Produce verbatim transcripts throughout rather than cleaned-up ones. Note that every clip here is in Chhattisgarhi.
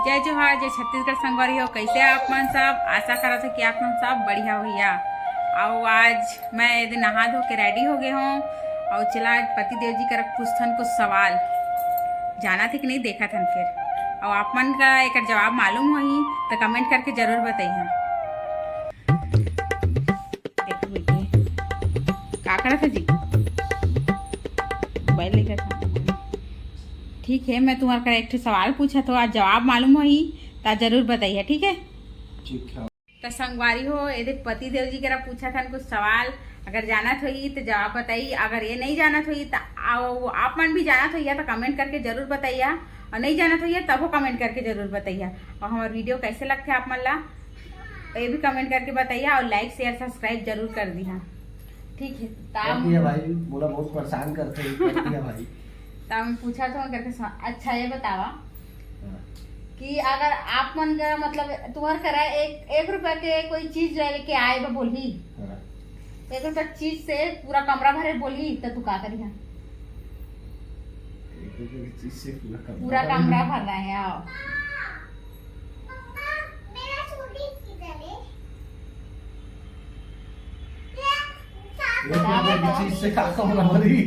जय जोहार, जय छत्तीसगढ़ संगवारी हो। कैसे आप मन सब? आशा करत हो कि आप मन सब बढ़िया होइया। अउ आज मैं एदे नहा धो के ready हो गे हूँ अउ चला पति देव जी करा पूछथन कुछ सवाल, जानत हे कि नहीं देखत हन फिर। अउ आप मन का एकर जवाब मालूम होही तो comment करके जरूर बताइए। देखो बेटी, का करत हे जी? मोबाइल लेकर था। ठीक है, मैं तुम्हार करा एक ठो सवाल पूछत हो, आज जवाब मालूम होही त जरूर बताइए, ठीक है? ठीक है। त संगवारी हो, एदे पति देव जी करा पूछत हन कुछ सवाल, अगर जानत होही त जवाब बताई, अगर ये नहीं जानत होही त आओ, आप मन भी जानत होइया त comment करके जरूर बताइया, और नहीं जानत होइया तबो comment करके जरूर बताइया। और हमार video कैसे लगथे आप मन ला, ये भी comment करके बताइया, और like, share, subscribe जरूर कर दिहा। ठीक है, त कर दिया भाई, मोला बहुत परेशान करथे, कर दिया भाई। त मैं पूछत हो करके स-, अच्छा ये बतावा हाँ। कि अगर आप मन का मतलब तुम्हार करा एक, एक रुपया के कोई चीज लेके आए बर बोलही, हाँ। एक रुपया चीज से पूरा कमरा भरे बोलही, त तू का करिहा? एक रुपया के चीज से पूरा कमरा पूरा भरे? कमरा भर रहा है, आओ। एक रुपया के चीज से का कमरा भरी?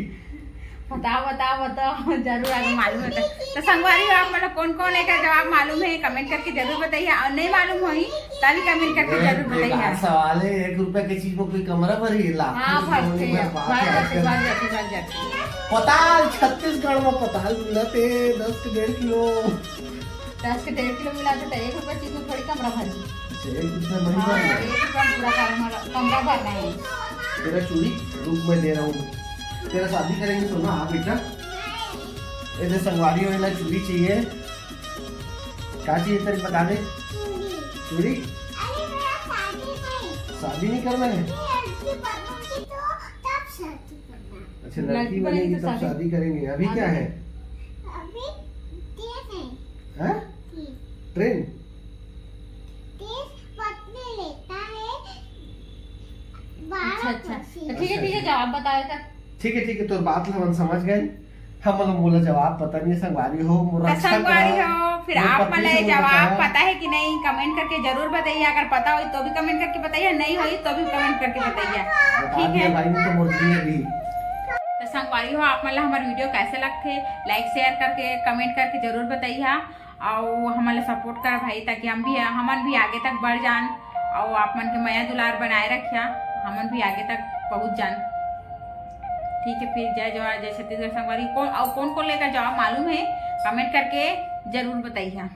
बताओ, बताओ, बताओ, जरूर अगर मालूम होता। त संगवारी हो, आप मन ला कौन कौन एकर जवाब मालूम है, comment करके जरूर बताइए, और नहीं मालूम होही, तभी comment करके ये जरूर बेकार बताइए। सवाल है, एक रुपया के चीज में कोई कमरा भरी? लाखों हाँ, रुपया भरते में हैं, भर भर के जाते, आजकल भर जाते, भर जाते। पताल, छत्तीसगढ़ में पताल मिलत हे, दस के डेढ़ किलो। दस के डेढ़ किलो मिला तो एक रुपया चीज में थोड़ी कमरा भरी। अच्छा, एक रुपया में नहीं हाँ, भरी? एक रुपया पूरा कमरा, कमरा भरना है। तेरा चूड़ी रुक, मैं दे रहा हूँ। तेरा शादी करेंगे सोना, हाँ बेटा। ए दे संगवारी हो, ना चूड़ी चाहिए। का चाहिए तेरे, बता दे। चूड़ी। चूड़ी? अरे, मेरा शादी नहीं। शादी नहीं करना है? नहीं, लड़की बनूंगी तो तब शादी करना। अच्छा, लड़की लड़की बनेगी बनेगी तो तब शादी शादी करेंगे। अभी क्या अभी है? अभी तेज है। हैं? तेज। ट्रेन? तेज पत्नी लेता है बारह अच्छा, अच्छा। percent। तो ठीक है, ठीक है, अच्छा। जवाब बताओ एकर। ठीक है, ठीक है, तोर बात ला हमन समझ गए। हमन ला मोला जवाब पता नहीं है, संगवारी हो, मोर त रक्षा संगवारी करा, हो, फिर मोर आप पति मन से ला मोला जवाब बताओ। पता है कि नहीं, comment करके जरूर बताइए। अगर पता होई तो भी comment करके बताइए, नहीं होई तो भी comment करके बताइए, बता ठीक दिया है? भाई, मैं तो मोर जिंदगी। त संगवारी हो, आप मन ला हमार video कैसे लगथे, like share करके, comment करके जरूर बताइए। अउ हमन ला support करा भाई, ताकि हम भी, हमन भी आगे तक बढ़ जान, अउ आप मन के मया दुलार बनाए रखिया, हमन भी आगे तक पहुंच जान। ठीक है, फिर जय जोहार, जय छत्तीसगढ़ संगवारी। कौन, अउ कौन कौन ला एकर जवाब मालूम है, comment करके जरूर बताइए।